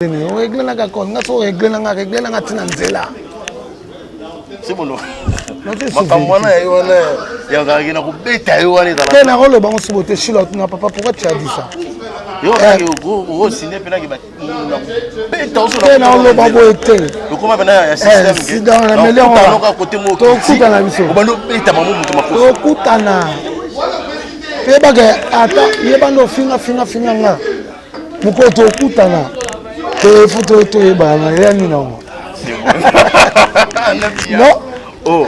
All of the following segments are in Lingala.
Oregle nanga kol nga so oregle nanga regle nanga ntina nzela. Sebono makambo wana ya ye wana yazalaki na kobeta ye wana. Te, nakoloba ngo subo te. Shila na papa, pourquoi tu as dit ça? Osine mpenaki te, naoloba boye te. Okoma mpena ya système. Tokutana biso. Obandi obeta mamo moto makofi. Tokutana, toyebaka ata yebanda ofinga finga finga nga mokolo tokutana te, fo toyebana ya nini nango. Non. Oh.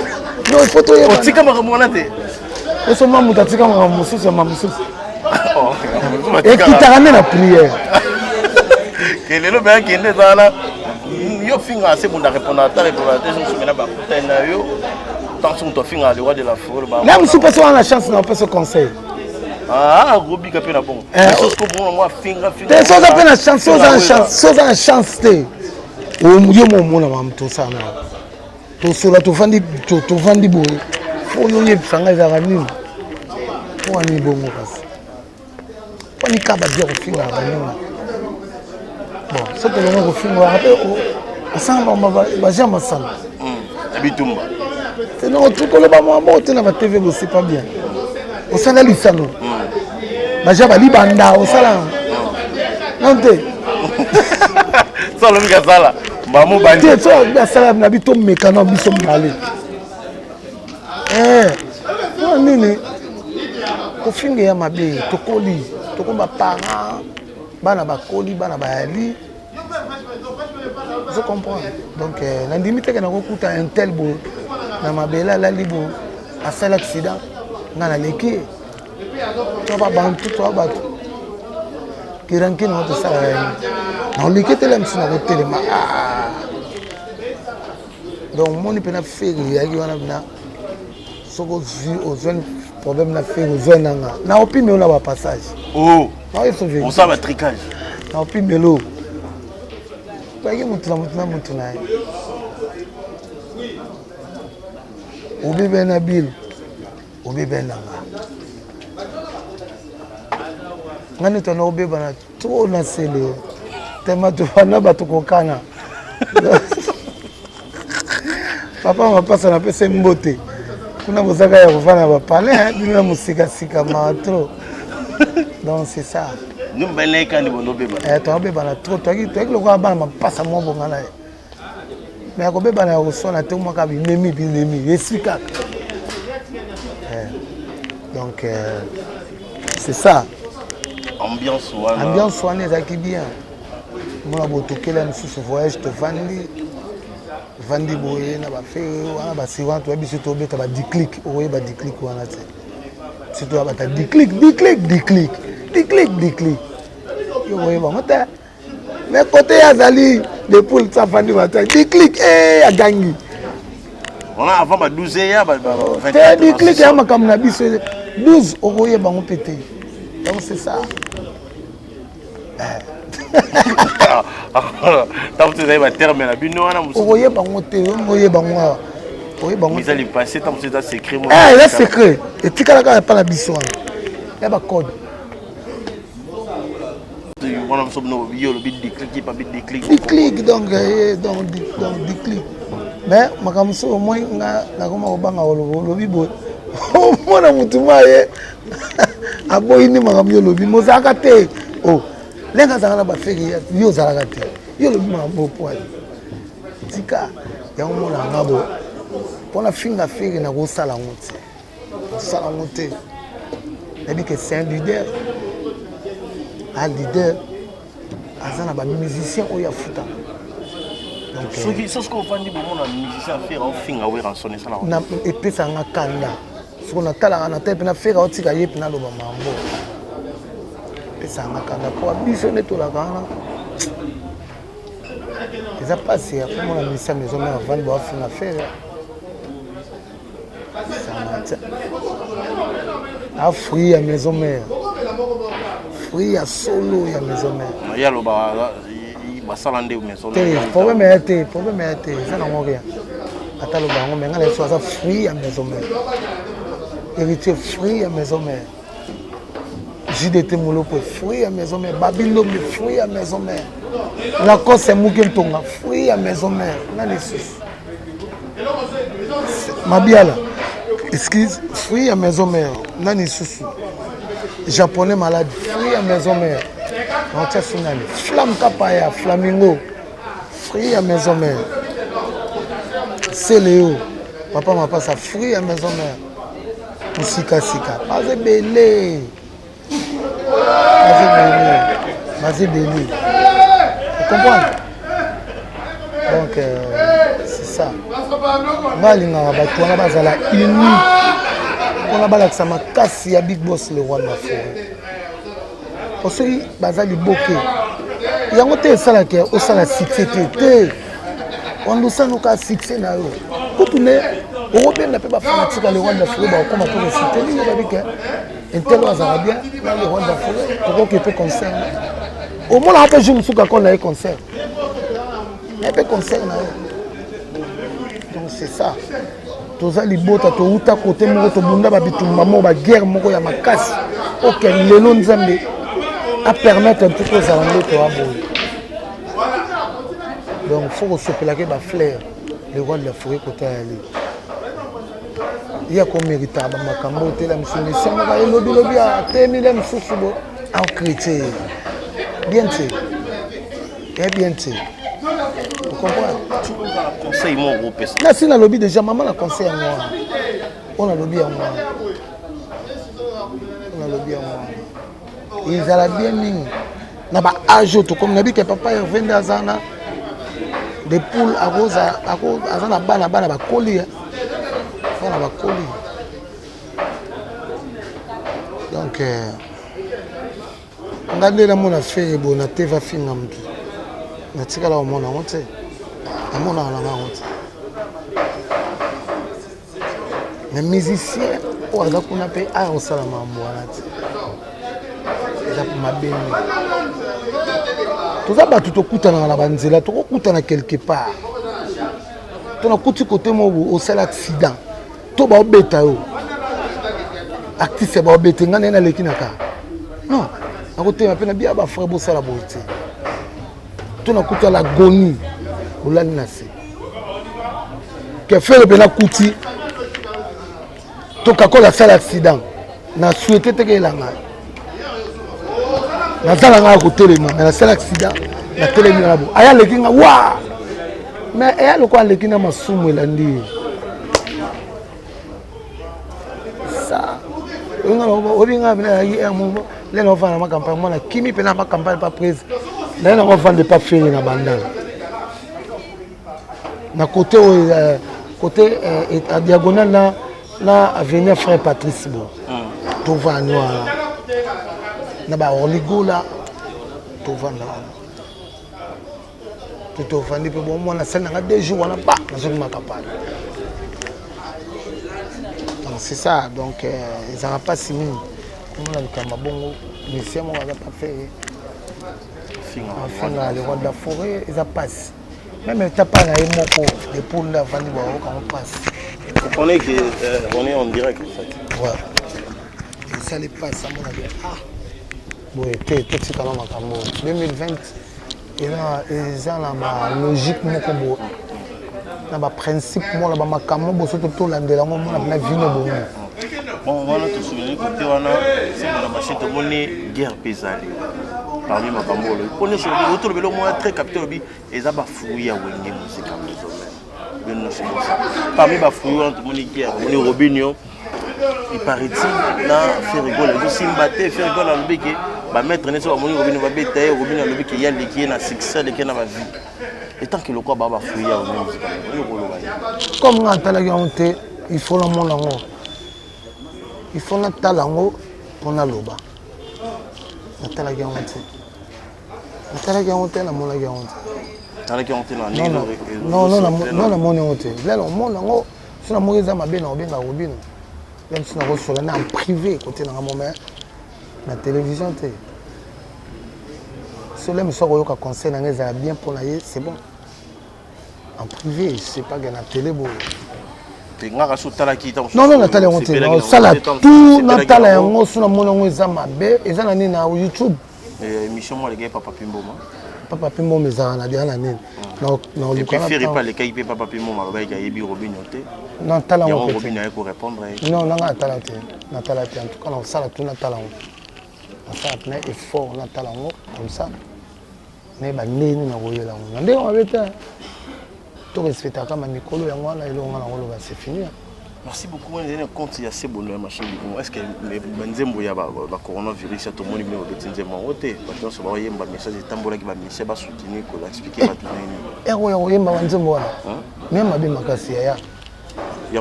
Non, il faut toyebana. Otika makambo wana te. Osoma moto atika makambo mosusu ya makambo mosusu ekitaka nde na prière. Ke lelo mpe akende ezala yo finga se bunda répondre ata répondre te soki mena bakutani na yo tant soki moto afinga le roi de la forêt. Na mosusu mpe so wana chance na opesa conseil. Ah, akobika mpe na bongo. Soki bongo afinga finga. Te, so oza mpe na chance, so oza na chance, so oza na chance te, yo mo omona makambo tosala na tosola, tovandi, tovandi boye, fo oyo oyebisa ngai ezalaka nini, mpo wani bongo, kasi mponi ka badia kofingaka baninga. Bon, soki tolongo kofinga mpe osala baja masala. Ya bitumba. Tenoko koloba mwa te na batv bo, c'est pas bien. Osala lisano, baja balibanda, osala non te. So alobi kasala mbamo bandi. Te, so asala na bi tomekana biso mibale mpona nini kofinga ya mabe. Tokoli, tokoli baparent, bana bakoli, bana bayali, ozo comprendre. Donc nandimi teke nakokuta un tel boye na mabele, alali boye, asali accident, nga naleki ye. To babantu, to bato kirankini ngo tosalaka yango, naoleki etele mosu nakotelema. Donc omoni mpena Ferre eyaki wana mpena, soki ozwi ozwani problème na Ferre, ozwani nanga, na opimelo na bapassage. Osala batricage. Na opimelo toyaki motu na motu na motu na ye, obibe na bile, obibe nanga nga nde twana obebana trop na sele tema tofanda bato kokana. Papa mapasa, napesa mbote kuna, bozaka ya kovanda bapalin bino na mosikasika maa trop. Donc c'est ça. Toabebana trop, toyaki lokola bana mapasa mwa bonga na ye, mais ya kobebana ya koswana te, mwaka binemi binemi eswi kaka. Donc c'est ça. Ambiance wana. Ambiance wana ezalaki bien. Mona boye, tokela mosusu voyage, tovandi vandi boye na baFerre wana, basi wana toya biso tobeta badéclic, okoyeba déclic wana te. Biso toya bata déclic, déclic, déclic, déclic, déclic, yo koyeba ngo te. Mais côté ye azali depuis ti afandi bato déclic e agangi. Wana avant ba 12 ya ba te, déclic ya makambo na biso 12, okoyeba ngo mpe te. Donc c'est ça. Ntango mosusu ezali baterme na bino wana. Okoyeba ngo te, oyeba ngo awa, oyeba ngo. Eza lipasse, ntango mosusu eza secret. Eza secret, etikala kaka epa na biso wana ya bacode. Wana mosusu bino yo olobi déclic, pabi déclic. Déclic, donc déclic. Mais makambo mosusu omoi nga nakoma kobanga koloba. Olobi boye, omona motu ma ye aboyi nde makambo yo olobi mozalaka te. O ndenge azalaka na baFerre, yo ozalaka te, yo olobi makambo opoali tika yango. Mona nga bo mpona finga Ferre, nakosala yango te, kosala yango te. Nayebi ke c'est un leader, un leader aza na bamusicien oyo afuta. Soki soki ofandi bomona musicien Ferre ofinga Werrason, esalaka? Epesanga kanda. Soki natalaka na te mpena Ferre aotika ye mpena aloba mambo, epesanga kanda mpo biso nde tolaka wana. Eza mpasi ya komona musicien maison mère avandi baofinga Ferre. A fruit ya maison mère, fruit ya solo ya maison mère. Ye alobaka basala nde maison. Te, problème ya te, problème ya te, eza nango rien. Ata aloba yango, mais ngai na biso aza fruit ya maison mère, héritier fruit ya maison mère, JDT Moloko fruit ya maison mère, Babilombe fruit ya maison mère. Lacoste Muke Ntonga, fruit ya maison mère, na lisusu. Mabiala, excuse, fruit ya maison mère, na lisusu. Japonais malade, fruit ya maison mère. Naotia sinani. Flamme Kapaya, Flamingo, fruit ya maison mère. Celeo, papa mapasa, fruit ya maison mère. Mosika-sika, baza ebele. Baza ebele. Baza ebele. Vous comprenez? Donc, euh, c'est ça. Nga alingaka bato wana bazala uni mpona balakisa makasi ya big boss le roi de la forêt. Po soki baza liboke yango te esalaka osala succès te te wandosanuka succès na yo kutu nde okobenda mpe bafanatique ya le roi de la forêt bakokoma mpe kosoutenir babike intel oyo azalaka bien na le roi de la forêt tokoki mpe concert omonaka mpe jour mosusu akona na ye concert na ye mpe concert na ye donc c'est ça toza libota touta kote moko tobunda babitumba moko baguerre moko ya makasi oke lelo nzambe apermettre mpe tozala nde toya boye donc fo kosopelaki bafleur le roi de la forêt kota yali ye akomeritaka bamakambo oyo tela mosusu misien moko elobilobi atemi le mosusu bo acritie bien te ye bien te conseil moko opesa nasi nalobi déjà mama na conseil yango wana oyo nalobi yango wana oyo nalobi yango wana ezala bien mingi na ba age oyo tokomi nayebi ke papa Herve nde aza na de poule akoza aza na bana bana bakoli bana bakoli donc euh, nga nde namona fere boye na tv afinga motu natikala komona yango te namonaka nanga yango te Mais musicien oyo aza kuna mpe aya kosala makambo wana te eza mabe mingi toza bato tokutanaka na banzela tokokutana quelque part to nakuti kote moko osala accident to baobeta yo artiste baobete ngai naye naleki na kaka non nakotema mpe na biya bafrère bosala boye te to nakuta lagoni olali na se kefere mpe nakuti to kakola asala accident na souhaite te keyela ngai nazala ngai kotelema me nasala accident natelemi wana bo aya aleki ngai wa me eya lokola aleki na masumu elandi ye sa oyebi ngai mpe nazalaki air moko nde naofanda na makampagne mwana kimi mpe na makampagne pa prise naye nango ofanda epa fere na bandala na côté oyo euh, côté euh, diagonale na na avenir frère patrice bo hmm. tovandi wana na baorligola tovanda wana to tovandi mpe bomwana asali nanga deux jours wana ba nazoki makapala donc c'est ça donc euh, ezalaka mpasi mingi komona likambo bongo musicien moko aza parfait afinga le roi de la forêt eza mpasi meme eta pa na ye moko depuis nde avandi bayokango mpasi comprenez que euh, on est en direct en fait ouais esali mpasi amonaki ah boye te totikala makambo 2020 eza na balogique moko boye na baprincipe moko na bamakambo boso to tolandela yango mona mpena vino bongo bon wana tosouvenir kote wana sembo na machine tomoni guerre mpe ezali parmi makambo olobi mpo nyonso otolobeli omona très capital olobi eza bafruit ya wenge mosika maison bino nyonso bosa parmi bafruit wana tomoni guerre tomoni robinio il paraît-il na ferigol ezosimba te. Ferigol alobi ke bamaître neti bamoni Robino babeta ye. Robino alobi ke ye aleki ye na succès, aleki ye na bavie etant que lokwa baa bafruit ya wenge mosika. Oyo koloba ye? Comme nga natalaki yango te, il faut namona yango, il faut natala yango mpo naloba. Natalaki yango te, natalaki yango te, namonaki yango te. Talaki yango te na ndenge? Non, namoni yango te. Lelo omona yango so namoni eza mabe na kobenga Robino même si nakosola na en privé kote nanga mo, mais na télévision te. Sole mosu akoyoka conseil nanga ezala bien mpo na ye, c'est bon en privé, c'est pas que na télé boye. Ngaka so otalaki? Non, non, natala yango te. Osala tout, natala yango so namoni yango eza mabe. Eza na nini na YouTube? Émission moko aleki Papa Pimboma. Papa pe mboma ezalaka na deja na nini naoluka Ferre pe alekaki pe papa pe mboma alobaki ayebi Robinho te. Non tala yango Robinho aye ko répondre ye. Non nanga natala te natala te en tout cas nakosala tout natala yango nasala pena effort natala yango comme ça nayeba ndenge nini nakoyela yango na ndenge mabe te to respectaka ma mikolo yango wana eloko nga nakoloba c'est fini. Merci beaucoup. Moi, j'ai un compte ya sebono ya machine du Congo. Est-ce que banzembo ya ba, ba coronavirus ya tomoni bino bobeti nzembo yango te? Bato nyonso baoyemba message etambolaki ba musiciens ba soutenir ko expliquer bato nini. Ero ya koyemba banzembo wana. Mais mabe makasi yaya.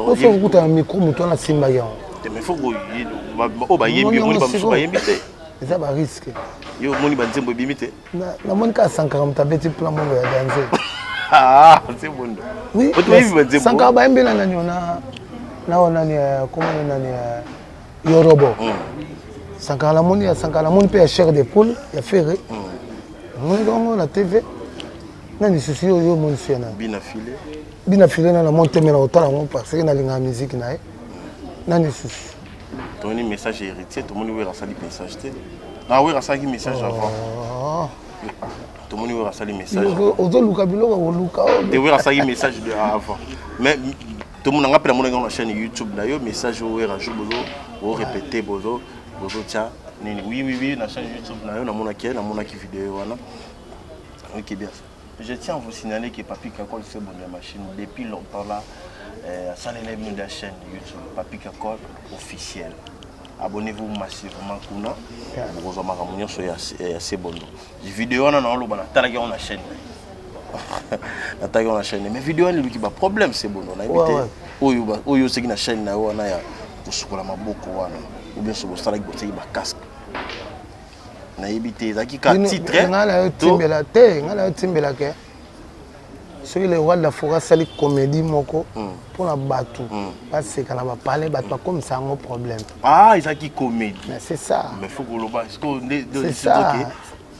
Oso kokuta na micro moto wana asimbaki yango. Mais faut oyo bayembi omoni bamosusu bayembi te. Eza ba risque. Yo omoni banzembo ebimi te? Namoni kaka Sankara moto abeti plan moko ya danze. Ah, nzembo ndo. Oui, Sankara bayembi na nani na na nani comment na nani Yorobo. Sankara namoni ya Sankara namoni mpe ya chair de poule ya Ferre. Namoni yango na TV. Na lisusu yo yo omoni su ya nani? Bina file. Bina file na namoni te me na kotala yango parce que nalingaka musique na ye. Na lisusu. Tomoni message ya héritier, tomoni Wera asali message te. Na Wera asalaki message avant. Oh. Tomoni Wera asali message. Ozoluka biloko koluka. Te Wera asalaki message de avant. Mais tomona nga mpe namonaki yango na chaîne YouTube na yo message oyo Wera jour bozo bo répéter bozo bozotia nini oui oui oui na chaîne YouTube na yo namonaki namonaki vidéo wana. Ok bien. Je tiens à vous signaler que Papi Kakol c'est bon machine depuis longtemps là euh, asalela bino la chaîne YouTube Papi Kakol officiel. Abonnez-vous massivement kuna bokozwa makambo nyonso ya sebondo. Vidéo wana naoloba natalaki yango na chaîne natalaki yango na chaîne mais vidéo wana eluki ba problème sebondo nayebi te oyo oyo oseki na chaîne na yo wana ya kosukola maboko wana ou bien soki bosalaki botiaki ba casque nayebi te ezalaki ka titre ngai nayo timbela te ngai nayo timbela ke soki le roi de la forêt asali comédie moko mpona bato baseka na bapale bato bakomisa yango problème. Ah, ezalaki comédie. Mais c'est ça. Mais faut koloba c'est ça.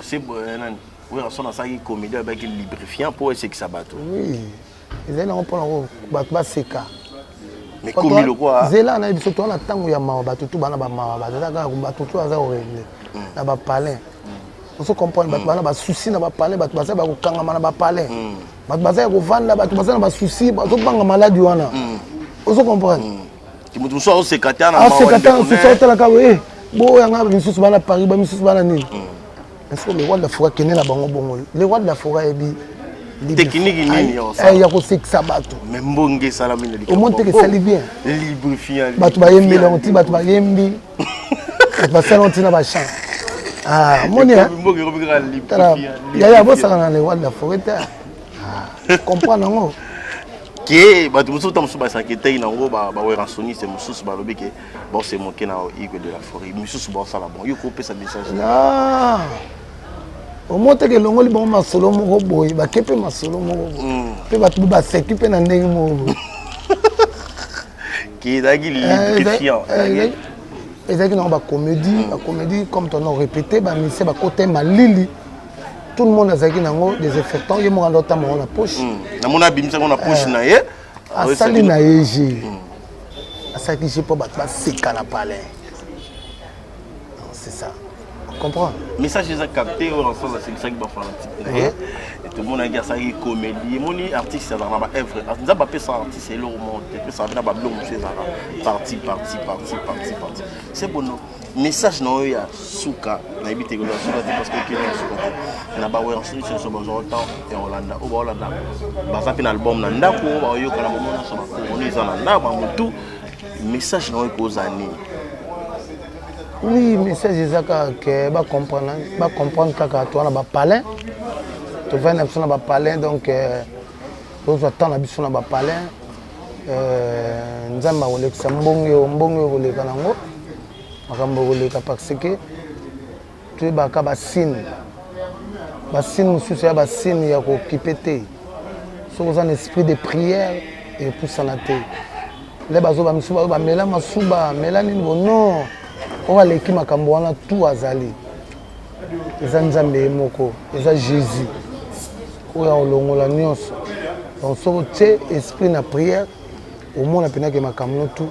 C'est nani Werrason asalaki comédie abaki lubrifiant mpo esekisa bato. Oui, ezali nango mpona bato baseka. Mais komi lokwa zela na biso toza na ntango ya mawa, bato tu bana bamawa baza kaka bato tu baza koregle na bapalin. Ozo comprendre, bato bana basusi na bapalin, bato baza bakokangama na bapalin, bato baza ya kovanda, bato baza na basusi, bazobanga maladi wana. Ozo comprendre. Moto mosusu azoseka te na aseka te, mosusu aotalaka boye boyanga, misusu bana Paris, bamisusu bana nini. Est-ce que le roi de la forêt akende na bango bongo? Le roi de la forêt ayebi technique nini ya kosekisa bato. Mais mbonge esalami na omoni teke esali bien. Lubrifiant. Bato bayembi yango ti bato bayembi, bato basali yango ntina bachamp. Omoni yaya bosaka na le roi de la forêt te, comprendre yango. Ke bato mosusu ta mosusu basaketaki nango, bawerransoniste mosusu balobi ke baose moke na Igwe de la forêt, misusu baosala bon yo kopesa message. Omoni teke elongoli bango masolo moko boye, bake mpe masolo moko boye mpe bato baseki mpe na ndenge moko boye. Ke ezalaki lubrifiant. Ezalaki nango bacomédie, bacomédie comme tono répété, bamusicien bakota malili, tout le monde azalaki nango désinfectant, ye moko anda otamba yango na poche. Namoni abimisa yango na poche na ye. Asali na ye je asalaki je mpo bato baseka na palais, c'est ça, comprend. Message eza capté. Oyo ensemble asekisaki bafanatique na ye, tomonaki asalaki comédie. Emoni artiste azalaka na baœuvre, Nzambe apesa artiste eloko moko te, apesaka mpe na babiloko mosusu, ezalaka parti parti parti parti parti. C'est bono message na oyo ya suka nayebi te kozala suka te parce que okende ya suka te na bawerrason nyonso bazwa temps ya kolanda oyo baolanda, baza mpe na album na ndako oyo baoyoka na bomoi nyonso, bakorona eza na ndako bamotu. Message na oyo ekozala nini? Oui, message eza kaka ke bacomprendre, bacomprendre kaka toza na bapalin, tovandi na biso na bapalin, donc tozwa temps na biso na bapalin. Nzambe akolekisa mbongo oyo, mbongo oyo koleka nango, makambo ekoleka, parce que toyebaka basigne, basigne mosusu ya basigne ya kokipe te. Soki oza na esprit de prière, epusana te. Nde bazoba misusu bazo bamela masuba, mela nini bo non, oyo aleki makambo wana tu azali eza Nzambe ye moko, eza Jésus oyo akolongola nyonso. Donc soki otie esprit na prière, omona mpenake makambo no tu.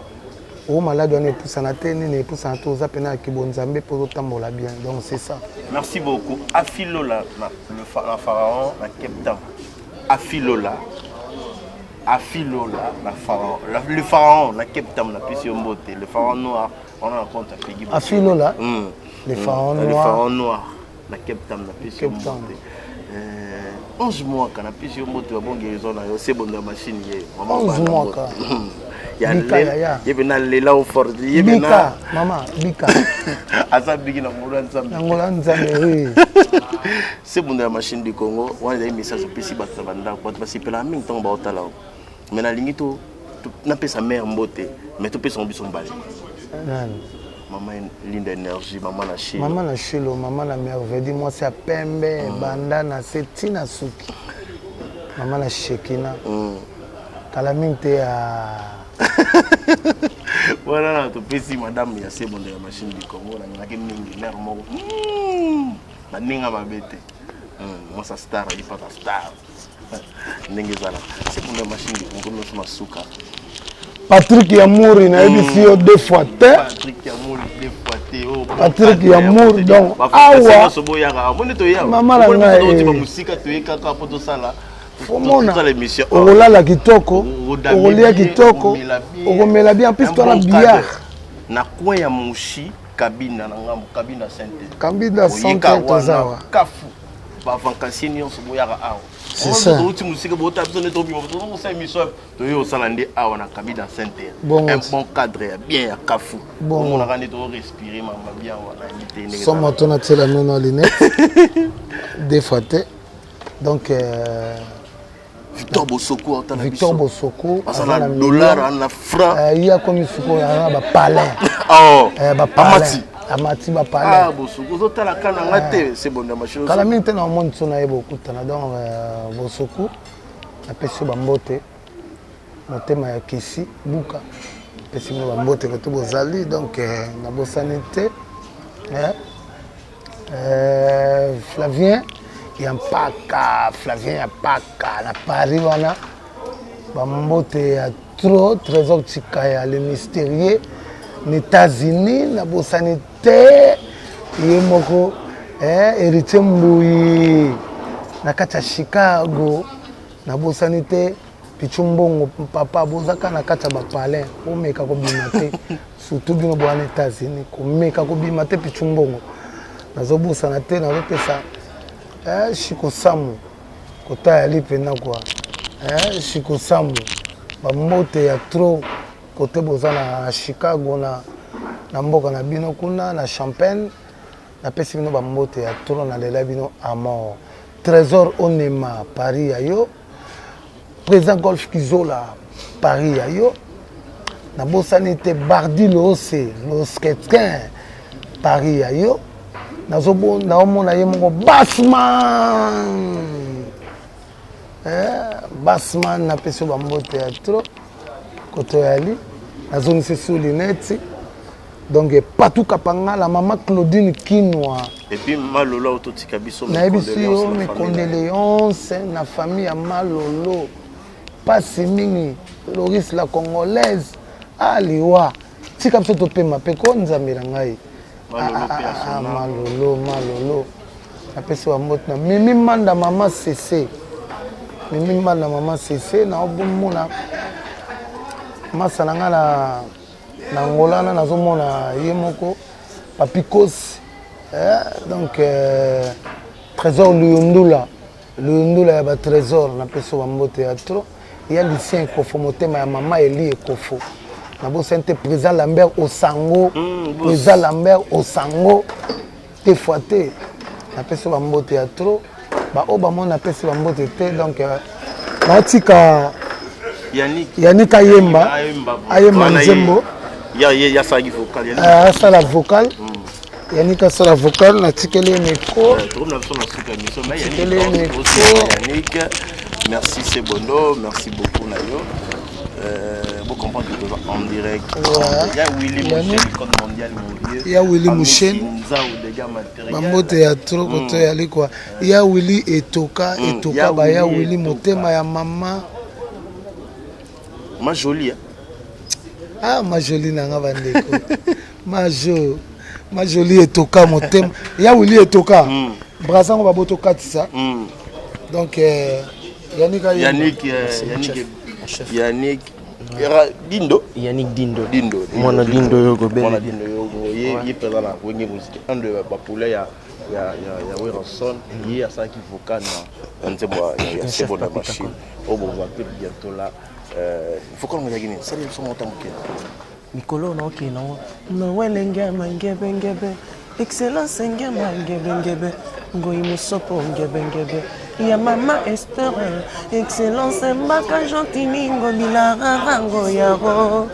O malade wana epusana te, nini epusana te, oza pena ya kibonzambe mpo ozotambola bien, donc c'est ça. Merci beaucoup. Afilola na le na pharaon na Cape Town. Afilola. Afilola na pharaon. Le pharaon na Cape Town na pesi yo mbote. Le pharaon noir on a compte à Peggy. Afilola. Le pharaon noir. Le pharaon noir na Cape Town na pesi yo mbote. 11 mois kana pesi yo mbote ba bon guérison na yo c'est bon ya machine ye. 11 mois ka. Ya lela ye bena lela au fort ye bena. Bika mama bika. Aza biki na ngolo ya Nzambe. Na ngolo ya Nzambe oui. C'est bon ya machine du Congo wana ezali message opesi bato na bandako bato basepelaka mingi ntango baotala yo mais nalingi to napesa mare mbote mais topesa yango biso mibale. Nani? Mama Linda Energie, mama na Shilo. Mama na Shilo, mama na Merveille, mwasi ya pembe, banda na se tina suki. Mama na Shekina. Kala mingi te ya wana na topesi madame ya Sebondo ya machine du Congo nalingaki mingi mare moko baninga mabe te mwasi ya star ayipaka star ndenge ezalaka Sebondo ya machine du Congo nyonso masuka. Patrick Yamouri nayebisi yo deux fois te. Patrick Yamouri deux fois te. Oh, Patrick Yamouri donc awa mama na ngai musika toye kaka po tosala omona okolala kitoko, okolia kitoko, okomela bien, en plus toana billard na coin ya Mushi Kabinda na ngambo Kabinda Sainte. Kabinda Sainte tozawa. Kafu ba vacancier nyonso boyaka awa. C'est ça. Touti musika bota biso nde tobima tozokosala émission toye osala nde awa na Kabinda Sainte. Un bon cadre ya bien ya kafu. Omonaka nde torespire mamba bien wana yebi te ndenge. Somo to na tiela nono lunette deux fois te. Donc Victor Bosoko atala Victor Bosoko aza na dollar na franc. Ye akomi sikoyo aza na ba palais. Oh. Ba palais. Amati ba palais. Ah Bosoko ozotala kana nga te c'est bon na machine. Kala mingi te na omoni so na ye bokutana donc Bosoko napesi yo bambote motema ya kesi buka napesi bino bambote kote bozali donc nabosani te Flavien ya mpaka Flavien ya mpaka na Paris wana bambote ya trop Trésor Tshikaya le mystérieux na États-Unis nabosani te ye moko Héritier Mbuyi na kati ya Chicago nabosani te Pichu Mbongo papa bozaka na kati ya bapalin omeka kobima te surtout bino boya na États-Unis komeka kobima te Pichu Mbongo nazobosana te nazopesa Shiko Samu kotaya li mpena kua Shiko Samu bambote ya trop kote boza na Chicago na mboka na bino kuna na Champagne napesi bino bambote ya trop nalela bino à mort. Trésor Onema Paris ya yo, Président Golf Kizola Paris ya yo, nabosani te Bardi Lose Losketkin Paris ya yo, naomona ye moko Basman Basman napesi yo bambote ya trop koto yali nazongisi su lunette donc Patou Kapangala mama Claudine Kinwa et puis Malolo ototika biso nayebisi yo mes condoléances na famille ya Malolo pasi mingi Loris la congolaise aliwa tika biso topema pe ko nzambe na ngai Malolo Malolo napesi bambote na Mimi Manda mama Sese Mimi Manda mama Sese naomona masa na ngai na Angola na nazomona ye moko Papi Kosi donc Trésor Luyundula Luyundula ya ba Trésor napesi bambote ya trop ya Lucien Ekofo motema ya mama Eli Ekofo nabosani te Président Lambert Osango Président Lambert Osango te fois te napesi bambote ya trop baoyo bamoni napesi bambote te donc naotika Yannick ayemba ayemba nzembo asala vocal Yannick asala vocal natikeli ye micro natikeli ye micro Merci Sebondo, merci beaucoup Nayo. Vous comprenez que en direct. Ouais. Il y a Willy Mouchen, icône mondiale, mon vieux. Il y a Willy Mouchen. Bambote ya trop koto ya likwa. Il y a Willy Etoka, Etoka ba ya Willy motema ya mama. Ma jolie. Hein? Ah, Majoli na nga bandeko. Majo. Majoli etoka motema. Ya Willy etoka. Braza ngo baboto katisa. Donc Yannick aye. Yannick, Yannick, Yannick. Era Dindo. Yannick Dindo. Dindo. Mwana Dindo yogo bele. Mwana Dindo yogo. Ye ye peza na Wenge Musica. Un de ba poulet ya ya ya ya Werrason, ye asalaki vocal na nzembo ya ya Sebo na machine. Oyo bozwa mpe bientôt là. Vocal ngo ezalaki nini? Sali biso moko ta moke. Mikolo naokende nango Noel ngema ngebengebe, excellence ngema ngebengebe, ngoi mosopo ngebengebe ya mama Esther, excellence mbaka gentini ngobila rango yaro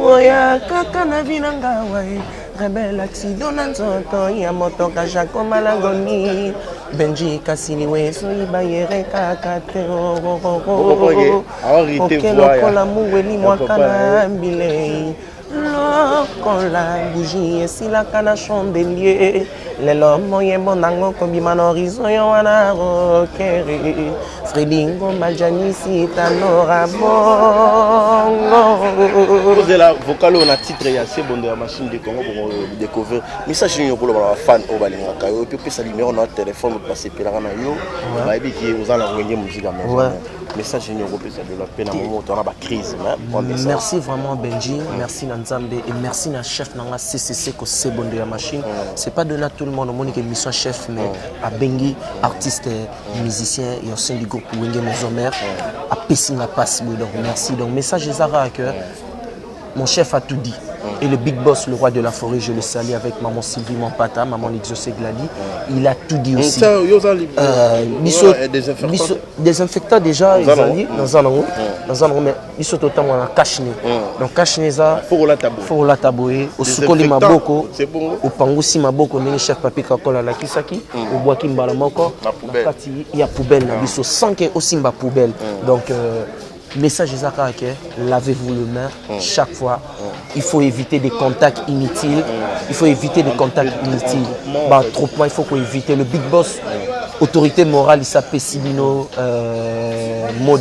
oya kaka na binanga wai rebel accident na nzoto ya motoka Jaco Malagoni Benji Kasiliwe soyi bayere kaka te. Oke lokola mungweli mwaka na bilei, lokola bougie esilaka na chandelier, lelo moyembo nango kobima na horizon yo wana rokeri Fredi Ngoma Janisi Tanora Bongo. Ozela vocal oyo na titre ya Sebondo ya Machine de Congo, bongo découvrir message nini okoloba na bafan oyo balingaka yo, epi opesa numéro na telefone, bato basepelaka na yo, bayebi ke oza na Wenge Musica Maison. Message nini okopesa lelo mpe na moto wana bacrise? Merci vraiment Benji, merci na Nzambe et merci na chef nanga CCC ko Sebondo ya machine. C'est pas donné à tout le monde omoni ke mission chef, mais abengi artiste musicien et au sein du groupe Wenge Maison Mère, apesi nga passe boye. Donc merci. Donc message eza kaka que mon chef a tout dit. Et le big boss, le roi de la forêt, je le salue avec maman Sylvie Mampata, maman Exaucé Glady. Il a tout dit aussi. Biso, biso, désinfectant déjà, ezali, dans un ango, dans un ango, mais biso totango na cache-nez. Donc cache-nez ça, faut kolata boye, osukoli maboko, opangusi maboko ndenge chef Papi Kakola alakisaki, obwaki mbala moko na poubelle. Na kati ya poubelle na biso sans que osimba poubelle. Donc message eza kaka ke lavez-vous les mains chaque fois. Il faut éviter des contacts inutiles. Il faut éviter des contacts inutiles. Bah, troupement, il faut qu'on évite. Le big boss, autorité morale, il s'appelle Sibino, mot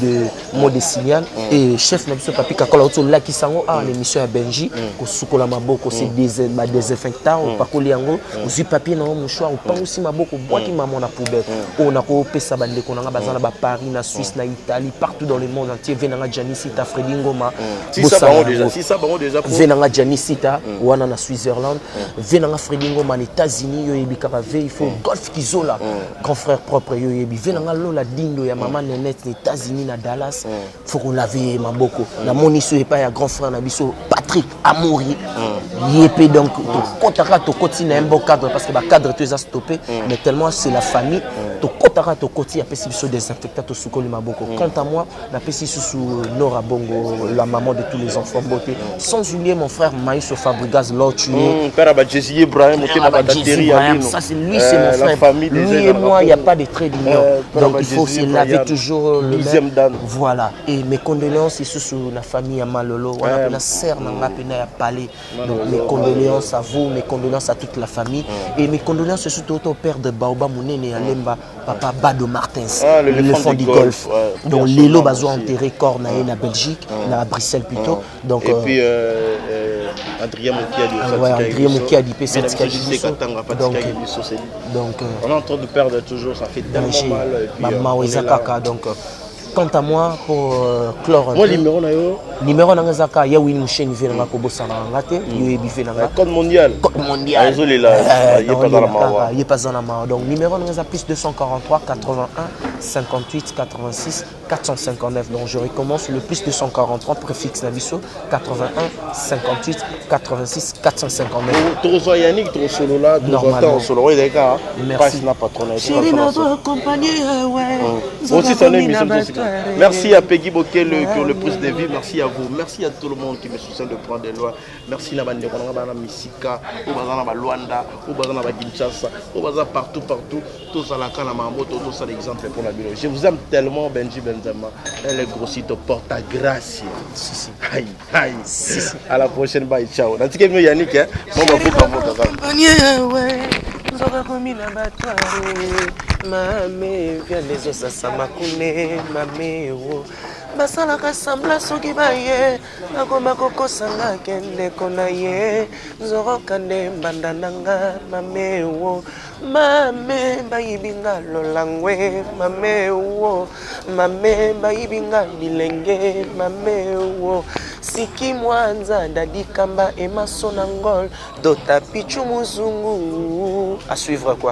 de signal. Et chef na biso Papi Kakola oto lakisa yango ah l'émission ya Benji, kosukola maboko, c'est des ba désinfectant, opakoli yango, ozwi papier na yo, mouchoir, opangusi maboko, obwaki mamo na poubelle. Oyo nakopesa bandeko na nga baza na ba Paris, na Suisse, na Italie, partout dans le monde entier, ve nanga Gianni Sita, Fredi Ngoma, Sisa bango déjà, sisa bango déjà. Ve nanga Gianni Sita wana na Switzerland, ve nanga Fredi Ngoma na États-Unis, yo yebi kaka ve il faut Golf Kizola, grand frère propre, yo yebi ve nanga Lola Dindo ya mama Nenette na États-Unis, na Dallas, faut kolave maboko. Namoni so epai ya grand frère na biso Patrick Amori, ye mpe. Donc tokɔtaka, tokɔti na un bon cadre, parce que bacadre to eza stoppé, mais tellement c'est la famille, tokɔtaka, tokɔti, apesi biso désinfectant, tosukoli maboko. Quant à moi, napesi susu Nora Bongo, la maman de tous les enfants, beauté, sans oublier mon frère Maïso Fabregas Lord, tu es Père Abadjesi Ibrahim, Motema Batateri. Ça c'est lui, c'est mon frère. Famille. Lui et moi, il n'y a pas de trait d'union. Donc il faut se laver toujours le Douzième dan. Voilà. Et mes condoléances lisusu la famille ya Malolo wana, mpe na sœur na nga mpena ya palais. Donc mes condoléances à vous, mes condoléances à toute la famille et mes condoléances surtout au père de Baoba Monene ya Lemba, papa Bado Martins, Ah, l'éléphant du Golfe. Donc Bien lelo sûr, bazo aussi. enterré corps na ye na Belgique, na Bruxelles plutôt. Donc Et puis Adrien Mokiadi. Ah ouais, Adrien Mokiadi mpe atikaki biso. Donc On est en train de perdre toujours, ça fait tellement danger. mal. Et puis, Bamawa on eza est là. kaka. Donc quant à moi, pour clore un Moi, peu, numéro na yo? Numéro nanga eza kaka ya Wini Musheni, ve nanga kobosana nanga te, yo yebi ve nanga. Code mondial. Code mondial. Azolela, ye Non, mpe aza na olela mawa. kaka, ye mpe aza na mawa. Donc numéro nanga eza plus 243 81 58 86 459. Donc je recommence, le plus 243 préfixe na biso, 81 58 86 459. Tokozwa Yannick, tokosolola, tozwa Normalement. ntango solo oyo ezalaki kaka Merci. pasi na patron na ye. Chéri, nazo accompagner, ouais. Aussi, son émission aussi. Merci à Peggy Bokele qui ont le prise de vie. Merci à vous. Merci à tout le monde qui me soutient de près de loin. Merci na bandeko na nga bana misika, oyo baza na ba Luanda, oyo baza na ba Kinshasa, oyo baza partout partout. Tozalaka na mambo, tozosala exemple pour la bino. Je vous aime tellement, Benji Benzema. Elle est grossite, porte à grâce. Si, si. Aïe, aïe. À la prochaine, bye, ciao. Natike mio Yannick, hein. Bon, bah, faut pas voter. Ouais, nzoka komi na batware mame viane ezosasa makune mamero. Basalaka sembla soki baye akoma kokosa nga ke ndeko na ye nzoroka nde mbanda na nga mamewo mame bayibi nga lolangwe mamewo mame bayibi nga bilenge mamewo siki mwanza dadi kamba emaso na ngol dota pichu muzungu à suivre quoi.